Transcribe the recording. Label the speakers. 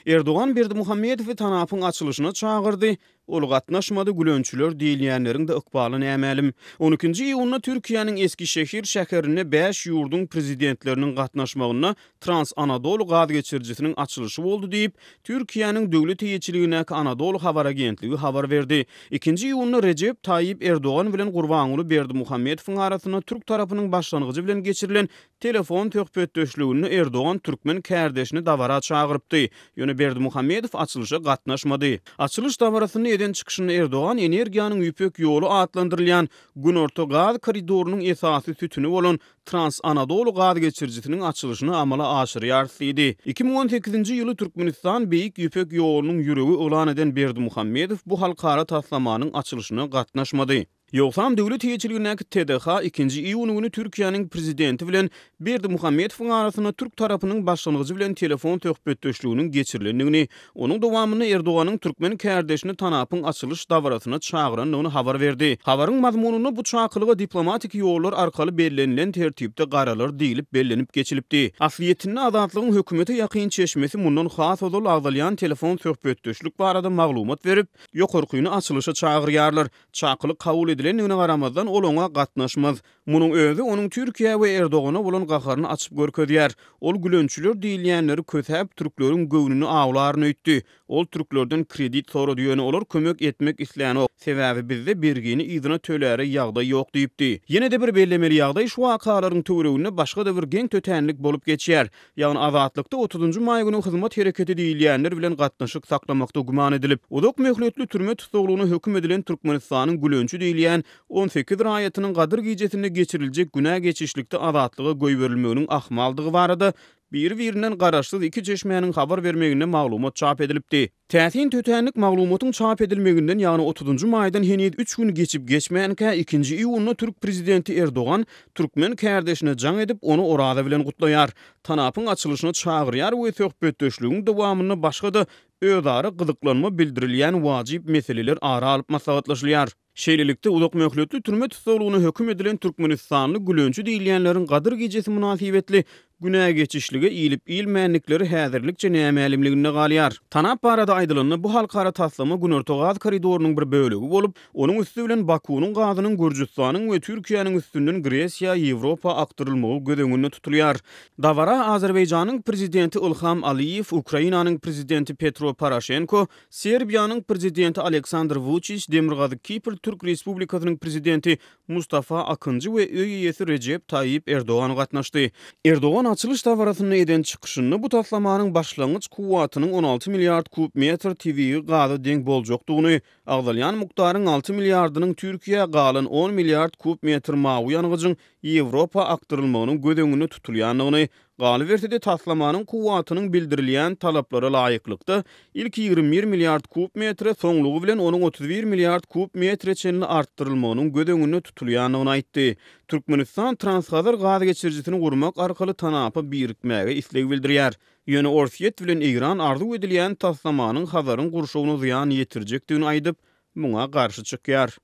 Speaker 1: Erdogan Berdimuhamedowy tanapyň açylyşyna çagyrdy, ol gatnaşmady, gülençiler diýilýänleriň-de ykbaly nämälim. On ikinji iýunda Türkiýäniň Eskişehir şäherinde bäş ýurduň prezidentleriniň gatnaşmagynda Trans-Anadolu gaz geçirijisiniň açylyşy boldy diýip, Türkiýäniň döwlet eýeçiligindäki Anadolu habar agentligi habar berdi. Ikinji iýunda Rejep Taýyp Erdogan bilen Gurbanguly Berdimuhamedowyň arasynda türk tarapynyň başlangyjy bilen geçirilen Telefon söhbetdeşliginde Erdogan türkmen kärdeşini dabara çagyrypdy. Ýöne Berdimuhamedow açylyşa gatnaşmady. Açylyş dabarasynda eden çykyşynda Erdogan energiýanyň Ýüpek ýoly atlandyrylýan Günorta gaz koridorynyň esasy sütüni bolan Trans-Anadolu gaz geçirijisiniň açylyşyny amala aşyrýarys diýdi. 2018-nji ýyly Türkmenistan Beýik Ýüpek ýolunyň ýüregi yglan eden Berdimuhamedow bu halkara taslamanyň açylyşyna gatnaşmady. Ýogsam döwlet eýeçiligindäki TDH ikinji iýun güni Türkiýäniň Prezidenti bilen Berdimuhamedowyň arasynda türk tarapynyň başlangyjy bilen telefon söhbetdeşliginiň geçirilendigini, onuň dowamynda Erdoganyň türkmen kärdeşini tanapyň açylyş dabarasyna çagyrandygyny habar berdi. Habaryň mazmunynda bu çakylyga diplomatik ýollar arkaly bellenilen tertipde garalar diýlip bellenip geçilipdi. Aslyýetinde Azatlygyň hökümete ýakyn çeşmesi mundan has ozal agzalýan telefon söhbetdeşlik barada maglumat berip, ýokarkyny açylyşa çagyrýarlar. Çakylyk kabul edilendigine garamazdan, ol oňa gatnaşmaz. Munuň özi onuň Türkiýä we Erdogana bolan gaharyny açyp görkezýär. Ol gülençiler diýilýänleri kösäp, türkleriň göwnüni awlaryn öýtdi. Ol türklerden kredit sorady, ýöne olar kömek etmek islänok, sebäbi bizde bergini yzyna töläre ýagdaý ýok diýipdi. Ýene-de bir bellemeli ýagdaý şu wakalaryň töwereginde başga-da bir geň-tötänlik bolup geçýär. Ýagny Azatlykda otuzynjy maý güni Hyzmat hereketi diýilýänler bilen gatnaşyk saklamakda güman edilip, uzak möhletli türme tussaglygyna höküm edilen Türkmenistanyň gülençi diýilýän 18 raýatynyň Gadyr gijesinde geçiriljek günä geçişlikde azatlyga goýberilmeginiň ahmaldygy barada biri-birinden garaşsyz iki çeşmäniň habar bermeginde maglumat çap edilipdi. Täsin tötänlik maglumatyň çap edilmeginden, ýagny otuzynjy maýdan heniz üç gün geçip-geçmänkä, ikinji iýunda türk prezidenti Erdogan türkmen kärdeşine jaň edip, ony Oraza bilen gutlaýar, tanapyň açylyşyna çagyrýar we söhbetdeşligiň dowamynda başga-da özara gyzyklanma bildirilýän wajyp meseleler ara alyp maslahatlaşylýar. Şeýlelikde, uzak möhletli türme tussaglygyna höküm edilen türkmenistanly gülençi diýilýänleriň Gadyr gijesi mynasybetli günä geçişlige ilip-ilmändikleri häzirlikçe nämälimliginde galýar. Tanap barada aýdylanda, bu halkara taslama Günorta gaz koridorynyň bir bölegi bolup, onuň üsti bilen Bakunyň gazynyň Gürjüstanyň we Türkiýäniň üstünden Gresiýa, Ýewropa akdyrylmagy göz öňünde tutulýar. Dabara Azerbaýjanyň Prezidenti Ilham Aliýew, Ukrainanyň Prezidenti Petro Poroşenko, Serbiýanyň Prezidenti Aleksandr Wuçiç, Demirgazyk Kipr Türk Respublikasynyň Prezidenti Mustafa Akynjy we öý eýesi Rejep Taýýip Erdogan gatnaşdy. Erdogan açylyş dabarasynda eden çykyşynda bu taslamanyň başlangyç kuwwatynyň 16 milliard kub metr tebigy gaza deň boljakdygyny, agzalýan mukdaryň 6 milliardynyň Türkiýä, galan on milliard kub metr mawy ýangyjyň Ýewropa akdyrylmagynyň göz öňünde tutulýandygyny, Galyberse-de, taslamanyň kuwwatynyň bildirilýän talaplara laýyklykda, ilki 21 milliard kub metre, soňlugy bilen onuň 31 milliard kub metre çenli artdyrylmagynyň göz öňünde tutulýandygyny aýtdy. Türkmenistan Transhazar gaz geçirijisini gurmak arkaly tanapa birikmäge isleg bildirýär. Ýöne Orsýet bilen Eýran arzuw edilýän taslamanyň Hazaryň gurşawyna zyýan ýetirjekdigini aýdyp, muňa garşy çykýar.